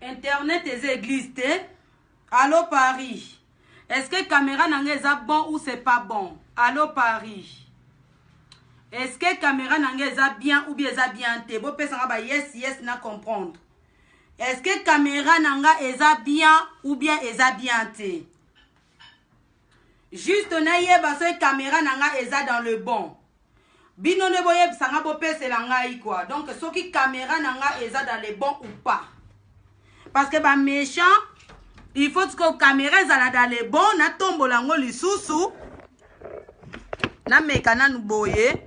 Internet eza église te. Allo Paris. Est-ce que caméra na nga eza bon ou c'est pas bon? Allo Paris. Est-ce que caméra na nga eza bien ou bien eza bien te? Bopesa nga ba yes yes na comprendre. Est-ce que caméra na nga eza bien ou bien eza bien te? Juste nayeba soki caméra na nga eza dans le bon. Bino nde boyebisa nga, bopesela ngai quoi. Donc soki caméra na nga eza dans le bon ou pas. Parce que ba méchant, il faut que caméra ezala dans le bon, natombola yango lisusu. Nameka nanu boye.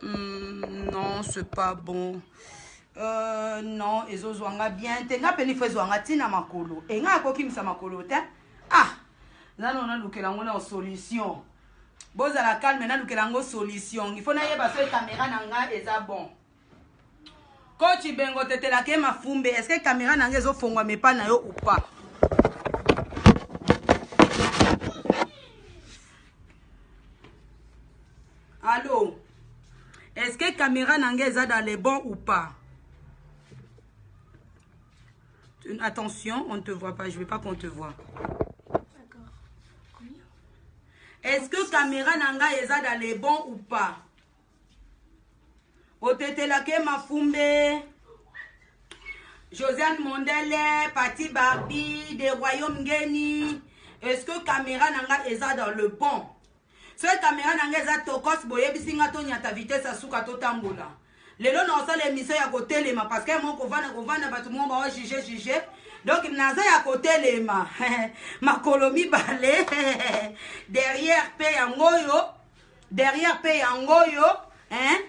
Non, c'est pas bon. Non, ezozwa nga bien te. Nga peni fo ezwa nga ntina makolo. E nga akokimisa makolo te. Ah, nano nalukela yango na solution. Bozala calme, nalukela yango solution. Il faut nayeba soki caméra na nga eza bon. Coach Bengo tetelaka ye mafumbe, est-ce que caméra na nga ezofongwama epa na yo ou pas? Allo, est-ce que caméra na nga eza dans les bons ou pas? Attention, on ne te voit pas, je veux pas qu'on te voit. D'accord. Combien? Est-ce que caméra na nga eza dans les bons ou pas? Otetelaka ye mafumbe. Josiane Mondele, Pati Barbie, des Royaumes Ngeni. Est-ce que caméra na nga eza dans le bon? Soki caméra na nga eza tokos, boyebisi nga tonyata vitesse ya suka totambola. Lelo na osala émission ya kotelema parce que moko kovanda kovanda bato moko bawa juge juge. Donc naza ya kotelema makolo mibale derrière pe yango oyo, derrière pe yango oyo, hein?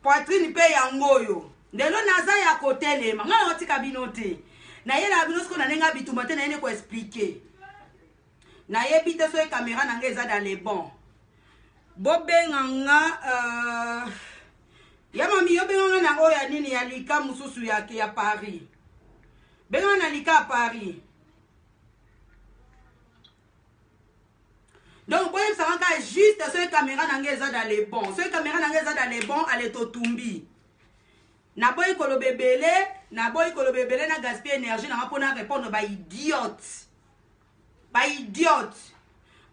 Poitrine pe yango oyo. Lelo naza ya kotelema. Nga na otika bino te. Nayelaka bino sikoyo na ndenge ya bitumba te, naye nde koexplike. Nayebi te soki caméra na nga eza dans les bons. Bobenga nga ya mami, yo benga nga na oyo ya nini ya lika mosusu ya Paris. Benga nga na lika ya Paris. Donc boyebisa nga kaka juste soki caméra na nga eza dans les bons. Soki caméra na nga eza dans les bons, ale totumbi. Naboyi koloba ebele, naboyi koloba ebele na gaspiller énergie na nga mpona répondre ba idiote. Ba idiote.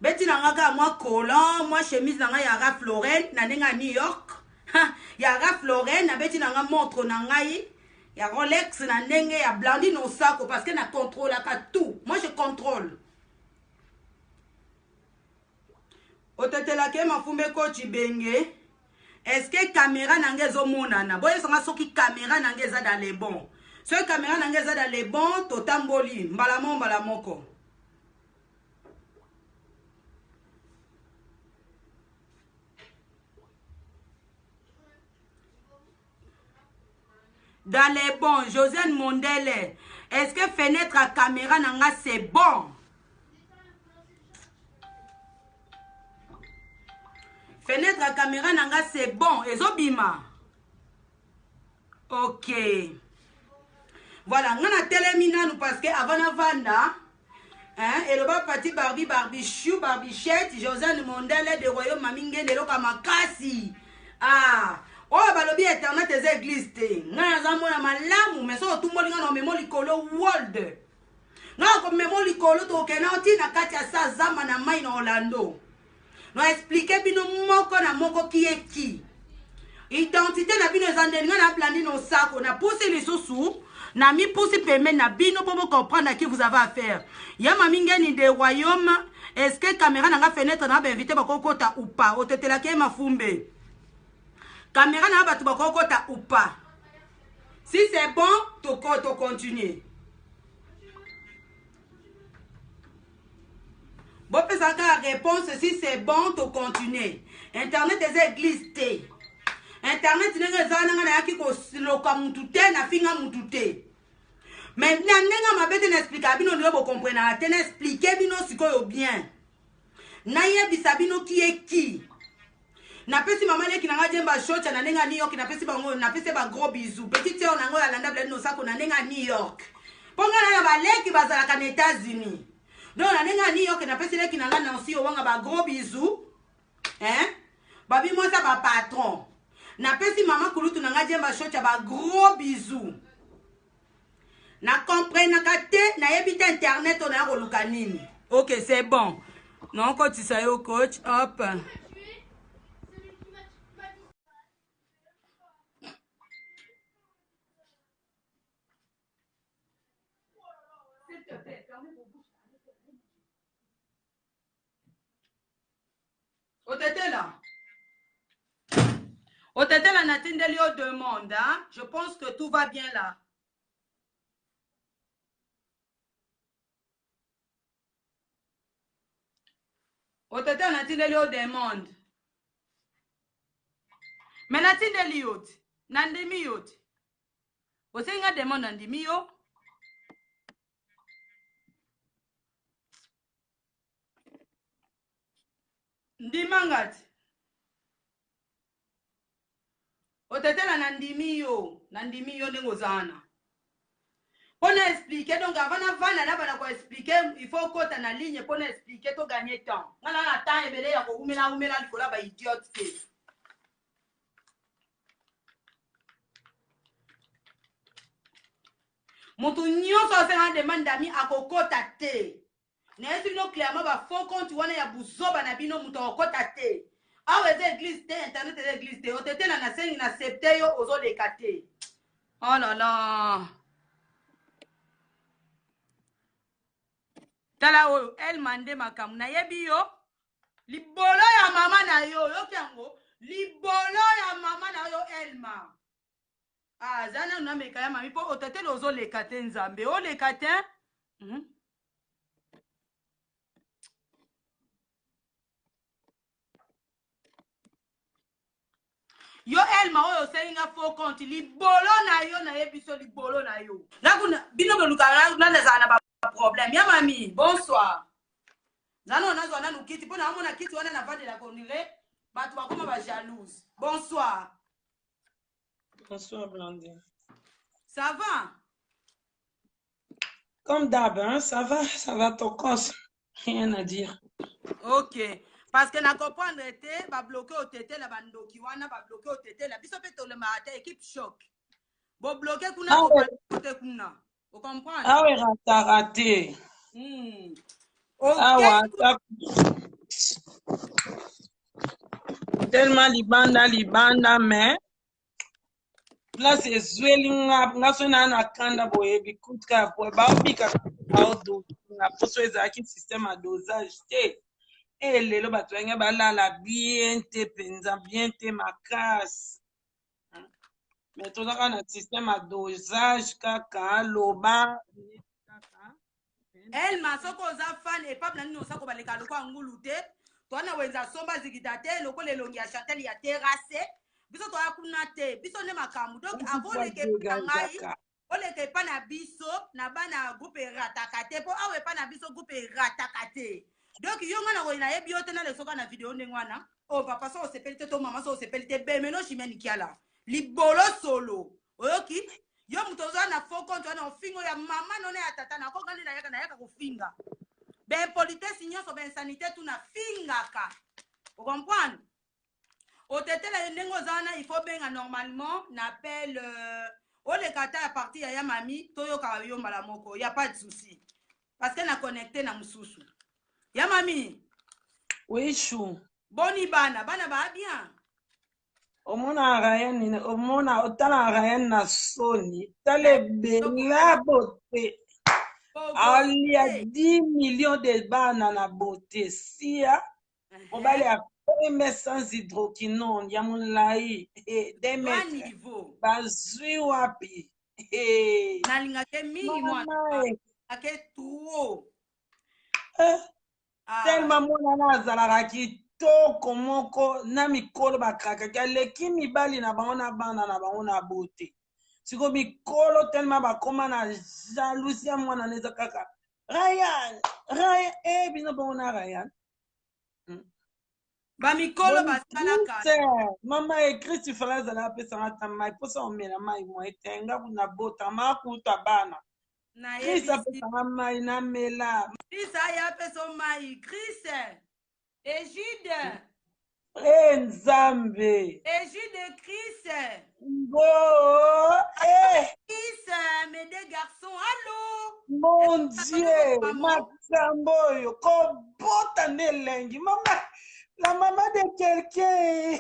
Beti na nga kaka mwa collant, mwa chemise na nga ya Ralph Lauren na ndenge ya New York. Ha, ya Ralph Lauren, nabeti na nga montre na ngai ya Rolex na ndenge ya Blandine Osako parce que na contrôlaka tout. Moi je contrôle. Otetelaka ye mafumbe coach Benge. Est-ce que caméra na nga ezomonana? Boyebisa nga soki caméra na nga eza dans les bons. Soki caméra na nga eza dans les bons, totamboli mbala moko mbala moko. Dans les bons, Josiane Mondele. Est-ce que fenêtre à caméra na nga c'est bon? Fenêtre à caméra na nga c'est bon, ezobima. Ok, voilà, nga natelemi nanu parce que avant navanda, hein, eloba Pati Barbie, Barbichou, Barbichette, Josiane Mondele de Royaume Mami Ngende, eloka makasi. Ah, oyo balobi internet eza église te. Nga naza mwana malamu, mais soki otumboli nga na omemo likolo world. Nga nakomemo likolo, tokokende oti na kati ya sa zamba na mai na Orlando. Na expliquer bino moko na moko qui est qui. Identité na bino eza ndeni. Nga na Blandine Osako, na pusi lisusu, na mi pusi pembeni na bino po bo comprendre à qui vous avez affaire. Ya Mami Ngeni de Royaume, est-ce que caméra na nga fenêtre na ba invité bakokota ou pas? Otetelaki ye mafumbe. Caméra na bato bakokota ou pas? Si c'est bon, to to continuer. Bopesa kaka réponse si c'est bon, to continuer. Internet eza église te. Internet ndenge eza wana, nga nayaki koloka mutu te, nafinga mutu te. Mais na ndenge mabe te, na expliquer bino ndenge bokomprenaka te, na expliquer bino sikoyo bien. Nayebisa bino qui est qui. Napesi mama leki na nga Jemba Shocha na ndenge ya New York, napesi bango, napesi ba gros bisous. Petite sœur na ngo ya Landa Bled Nosako na ndenge ya New York. Mpo nga na baleki bazalaka na États-Unis. Donc na ndenge ya New York napesi leki na nga Nancy Owanga ba gros bisous. Hein? Babi mwasa ba patron. Napesi mama kulutu na nga Jemba Shocha ba gros bisous. Na comprenaka te, nayebi te internet oyo naya koluka nini. Ok, c'est bon. Nakotisa yo coach, hop. Otetela. Otetela natindeli yo demande, hein? Je pense que tout va bien là. Otetela natindeli yo demande. Mais natindeli yo te. Nandimi yo te. Osengi nga demande, nandimi yo. Ndima nga te. Otetela nandimi yo, nandimi yo ndenge oza wana. Mpo na expliquer, donc avant navanda nabanda ko expliquer, il faut okota na ligne mpo na expliquer to gagner temps. Nga na na temps ebele ya kowumela wumela likolo ya ba idiote te. Moto nyonso asenga demande d'ami akokota te. Nayesi bino clairement, ba faux compte wana ya buzoba na bino, moto akokota te. Awa eza église te, internet eza église te. Otetela nasengi na accepte yo, ozoleka te. Oh là là. Tala oyo Elma nde makambo nayebi yo. Libolo ya mama na yo, yoki yango. Libolo ya mama na yo Elma. Ah, za nanu nameka ya mami mpo otetela ozoleka te, Nzambe oleka te. Yo Elma oyo osengi nga faux compte, libolo na yo, nayebi so libolo na yo. Nakuna bino bolukaka nani azala na baproblème. Ya mami, bonsoir. Nano nazwa nanu kiti mpo naomona kiti wana navandelaka onire bato bakoma bajalouse. Bonsoir. Bonsoir Blandine. Ça va? Comme d'hab, hein, ça va, ça va tokos. Rien à dire. Ok. Parce que na comprendre te, babloke otetela bandoki wana, babloke otetela. Biso mpe tolemaka te, équipe choc. Bobloke kuna, Ah ouais, tobloke kuna. Ocomprendre? Ah ouais, rata raté. Ok. Awa, tellement libanda libanda, mais place ezweli nga nga so naa na kanda boyebi kutka boye baobika baodosinga poso ezalaki système ya dosage te. E lelo bato yange balala bien te, mpenza bien te makasi, mais toza kaka na système ya dosage kaka loba neti kaka. Elma, soki oza fan epape na nini osako baleka lokola ngulu te. Toa na wenza somba zikita te lokola elongi ya Chantel ya terrasse. Biso toya kuna te, biso nde makambo. Donc avant oleka epa na ngai, degazaka oleka epa na biso na bana groupe erataka te, mpo awa epa na biso groupe erataka te. Donc yo nga na koyi nayebi yo te, nalesoka na video ndenge wana. O papa so osepeli te, to mama so osepeli te, bemeno Chimene Kiala libolo solo. Oyoki? Yo moto oza na faux compte wana ofinga ya mama nona ya tata na koka nde nayaka nayaka kofinga. Ba impolitesse nyonso ba insanité tout na fingaka. Ocomprendre? Otetela ye ndenge oza wana il faut benga normalement na appel euh, oleka ata ya parti ya ya mami toyokaka yo mbala moko ya pas de souci parce que na connecte na mosusu ya mami. Oui, chou. Boni bana bana baa bien. Omona Ryan, omona otala Ryan na soni, tala ebela beauté. Alia 10 millions de bana na beauté. Sia, mobali ya pembe sans hydroquinone ya molai, 2 mètres. Bazwi wapi? Nalingake mingi mwana. Ake trop. Ah. Tellement mwana azalaka kitoko moko na mikolo bakrakaki aleki mibali na bango na bana na bango na beauté. Siko mikolo tellement bakoma na jalousie ya mwana na eza kaka Ryan, Ryan, eh bino bongo na Ryan. Bamikolo basalaka. Mama e Christ fala azala apesanga ata mai mposa omela mai mwa etenga kuna bota makuta bana. Chris apesanga mai namela. Chris aya apesa mai. Chris Egide. Eh Nzambe. Egide Chris. Ngo eh. Chris mes deux garçons. Allô. Mon Dieu, makambo oyo kobota nde elengi mama la maman de quelqu'un.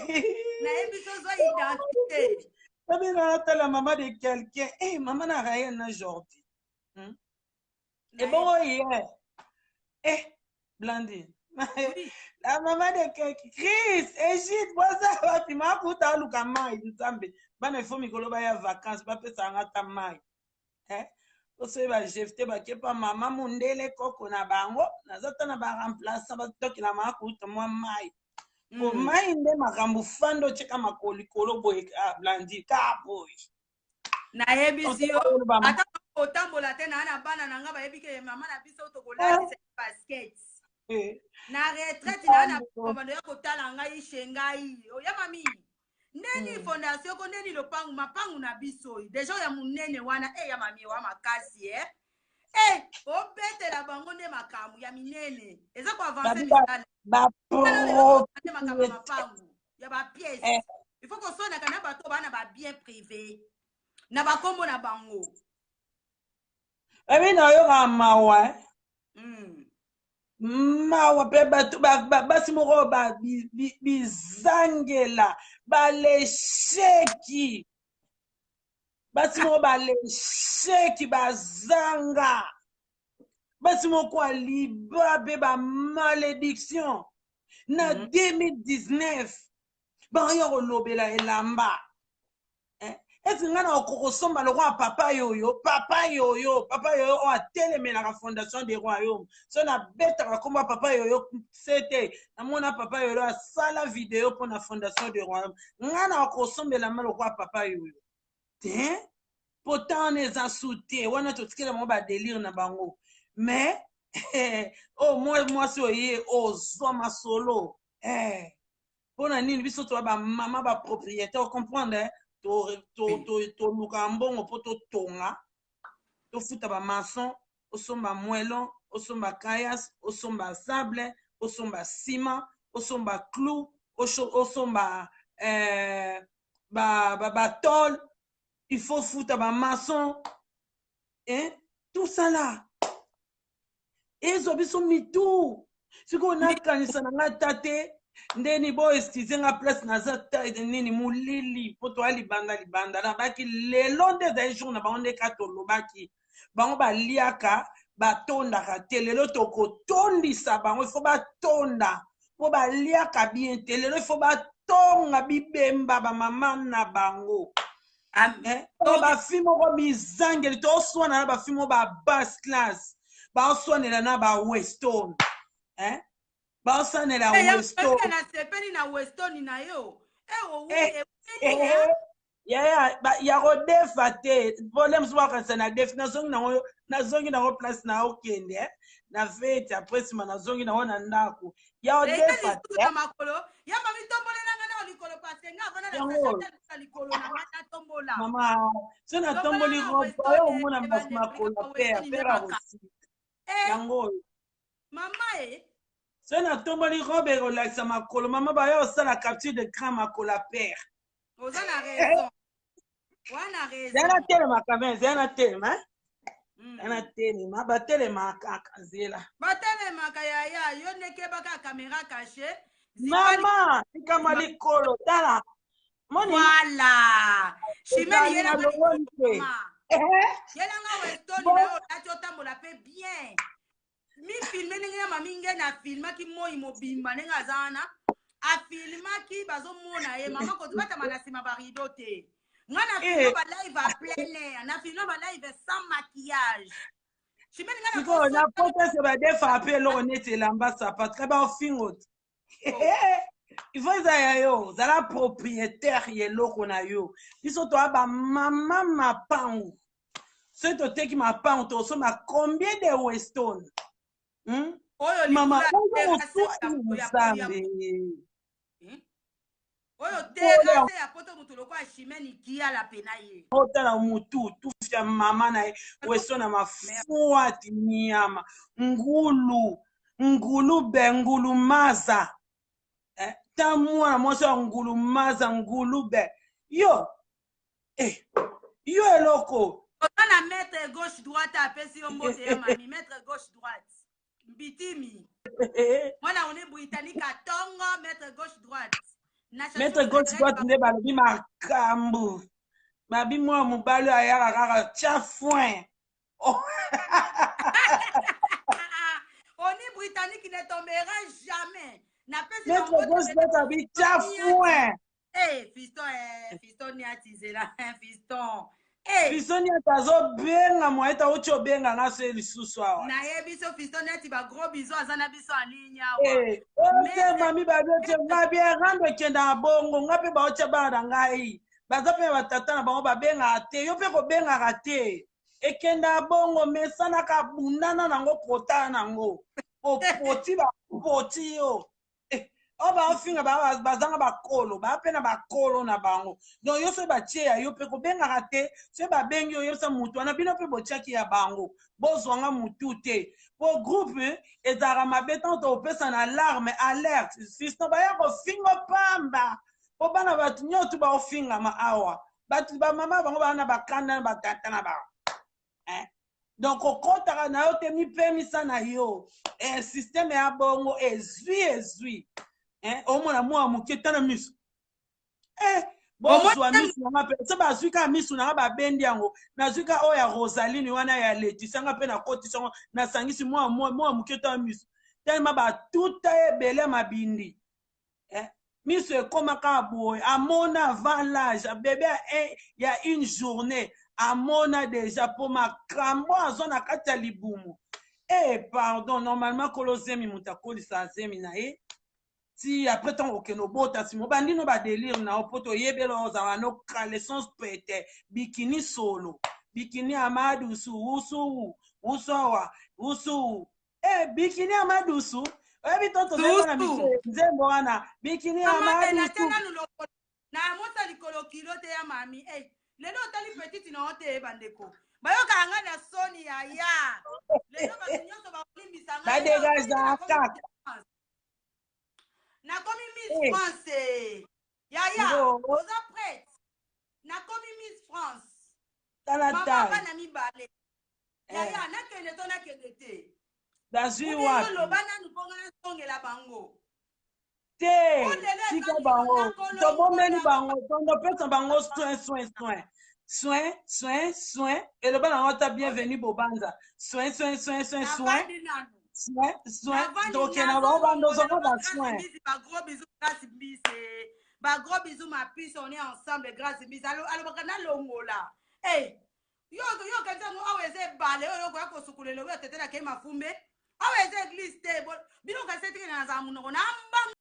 Nayebi so zwa identité. Nabi na la maman de quelqu'un. Eh maman na Ryan na Jordi. Et bon hier. Eh Blandine. Oui. La maman de quelqu'un. Chris, Egypte, boza wapi makuta aluka mai nzambe. Bana ifo mikolo baya vacances bapesa nga ta mai. Eh? Soki bajefte bakepa mama mondele koko na bango naza ta na baremplaçant batokela makuta mwa mai. Po mai nde makambo fanda otyeka makolo likolo boye ah, Blandine ka boye. Nayebisi yo ata kotambola te naa na bana na nga bayebi ke mama na biso tokolatisa basket na retraite naa na bando ya kotala ngai she ngai oya mami ndeni fondation ko ndeni lopangu mapangu na biso deja ya monene wana e ya mami wa makasi e e obetela bango nde makambo ya minene eza koavanse misala makambo ya mapangu ya bapièce. Il faut koswanaka na bato bana ba bien privé na bakombo na bango. Ebi nayoka mawa mawa mpe bato basi moko bizangela balesheki basi moko balesheki bazanga basi moko ya liba mpe bamalédiction na 2019 baya kolobela elamba. Esi ngai na okokosomba lokola papa yoyo papa yoyo papa yoyo oyo atelemelaka fondation de royaume so nabetaka nkombo ya papa yoyo se te namona papa yoyo asala video mpona fondation de royaume ngai na okosombela ma lokola papa yoyo te pota wana eza su te wana totikela bango badelire na bango mais oyo mwasi oye ozwa masolo mpona nini biso toya bamama bapropriétaire comprendre tolukaka mbongo mpo totonga tofuta bamaçon osomba moellon osomba caillasse osomba sable osomba ciment osomba clou osomba batole il faut futa bamaçon tout ça là ezwa biso mitu sikoyo nakanisa na ngai ta te ndeni bo excuse nga place naza nini molili mpo toya libanda libanda nabaki lelo nde ezali jour na bango nde ka tolobaki bango baliaka batondaka te lelo tokotondisa bango ifo batonda mpo baliaka bien te lelo ifo batonga bibemba bamama na bango bafi moko bizangeli toswana na bafi moko ba basse classe baoswanela na ba weston baosanela weston nasepeli na weston na yo yaya ya kodefa te problème mosusu bakanisa na defi nazongi nango nazongi nango place na okende na fete après nsima nazongi nango na ndako ya kodefa te makolo ya mamitombolelanga na likolo. likolo parce que nga avanda na likolo na nga natombola. Mama, so natomboli robe oyo omona makolo pere pere akosi. Eh. Yango oyo. Mama e. So natomboli robe ekolakisa makolo mama bayo osala capture d'écran makolo ya pere. Oza na raison. Wana raison. Zela telema quand même, zela telema. Zela telema, batelema kaka zela. Batelemaka yaya, yo nde keba kaka caméra cachée. Mama, likambo ya likolo, tala. Moni. Voilà. Chimene yela longoli te. Yela nga Weston na yo olati otambola pe bien. Mi filme ndenge ya mami nge na filmaki moi mobimba ndenge aza wana. Afilmaki bazomona ye mama kobatama na nsima ba rideau te. Nga na filma ba live à plein air, na filma ba live sans maquillage. Chimene nga na Sikoyo na poto se badefaka mpe eloko neti elamba sapato kaka baofingo te. Il faut eza ya yo, zala propriétaire ya eloko na yo. Biso toya bamama mapangu. Soki toteki mapangu tosomba combien de Weston? Oyo Mama, likula oyo terrasse oswani Nzambe. Oyo terrasse ya poto moto lokola Chimene Kiala pena ye. Otala mutu tufi ya mama na ye Weston na mafuati nyama ngulu ngulu be ngulu maza ta mwana mwasi ya ngulu maza ngulu be yo yo eloko. Oza na maître gauche droite apesi yo mbote ya mami maître gauche droite mbitimi mwana oni britannique atongo maître gauche droite. Maître gauche droite nde balobi makambo babi mwana mobali ayaka kaka tia foin. Oni britannique ne tombera jamais. Maître gauche droite abi tia foin. Eh, fiston, eh, fiston ni atizela, fiston. Eh. Fiston ni azobenga mwa ete auti obenga nga so lisusu awa. Nayebi so fiston neti ba gros bisous aza na biso en ligne awa. Eh, ote mami babi ote nga bien rando ekendaka bongo nga mpe baotia bana na ngai. Baza mpe batata na bango babengaka te, yo mpe kobengaka te. Ekendaka bongo mesanaka bundana nango protana nango. Opoti ba poti yo. Oyo baofinga bazanga bakolo, baa mpe na bakolo na bango. Donc yo soki batie ya yo mpe kobengaka te, soki babengi yo oyebisa motu wana bino mpe botiaki ya bango, bozwanga motu te. Po groupe ezalaka mabe ntango topesa na alarme alerte fiston baya kofinga pamba po bana bato nyonso baofingama awa bato bamama bango baa na bakanda na batata na bango. Donc okotaka na yo te mipemisa na yo système ya bongo ezwi ezwi omona mwa moke tana miso bozwa misu nanga mpe so bazwi kaka misu nanga babendi yango nazwi kaka oyo ya Rosaline wana ya Leticia nga mpe nakotisi yango nasangisi mwa mwa moke tana miso telema batuta ebele mabindi miso ekoma kaka boye amona avant l'âge bébé ya une journée amona déjà po makambo azwa na kati ya libumu. Pardon, normalement kolo zemi moto akolisa zemi na ye ti après ntango okende obota nsima obandi no badélire na yo po toyebela ozala no caleçon pete bikini solo bikini ya madusu usu usu awa usu bikini ya madusu oyebi to tozali na mike nzembo wana bikini ya madusu na mosa likolo kilo te ya mami lelo otali petite na yo te bandeko bayokaka nga na soni ya ya lelo bato nyonso bakolimbisa nga badégagaka kaka nakomi Miss France yaya oza prête nakomi Miss France tala mama bana mibale yaya nakende to nakende te bazwi wapi loba nanu mponga nazongela bango te tika bango tobombeli bango tondopesa bango soin soin soin soin soin soin eloba nango ata bienvenu bobanza soin soin soin soin soin soin soin tokende bango bandozonga basoin. Bagros bisous Grâce Mbise, bagros bisous ma puce, on est ensemble. Grâce Mbise alobaka nalongola yo yo okanisa yango awa eza ebale oyo okoya kosukola elongo ya tete na kei mafumbe awa eza église te bino okanisa etike na nazala monoko na mbanga.